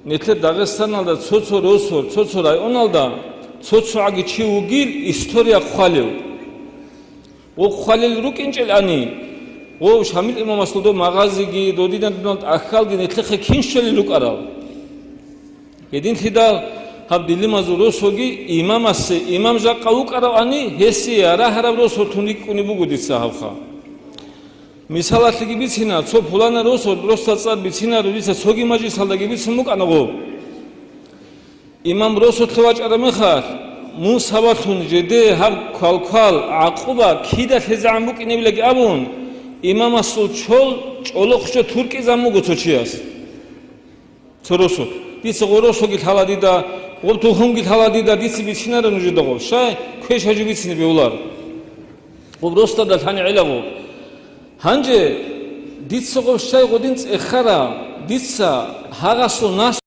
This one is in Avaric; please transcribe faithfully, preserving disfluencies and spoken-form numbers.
Нилъер Дагъистаналда цо-цо росор, цо-цо районалда цо-цо гӀаги чи вугил история хъвалев. Гъо хъвалел рукӀинчӀелани, гъо Шамил имамасул дов магъазиги, додинан-дунан тӀахьалги нилъехъе кин щолел рукӀарал. Гьединлъидал гьаб дилимазул росоги имамасе имам жакъа вукӀаравани, гьесие рагьараб росорлъун рикӀкӀунеб буго дица гьабха. Мисалалъеги бицина, цо пулана росор просто цӀар бицинаро дица цоги мажлисалдаги бицун букӀана гъо. Имам росулъе вачӀараб мехалъ, мун сабаблъун жеде гьаб квалквал, гӀакъуба кида лъезегӀан букӀинебилаги абун, имамасул чол чӀолохъчо туркӀизан буго цо чияс. Цо росулъ. Дица гъо росоги лъала дида, гъоб тухумги лъала дида, дица бицинараб нужеда гъоб. Щай квеш гьажу бицине бегьулар? Гъоб росдада лъани гӀела гъоб. Гьанже дица гъоб щай гъодин цӀехара, дица гьагъасул нас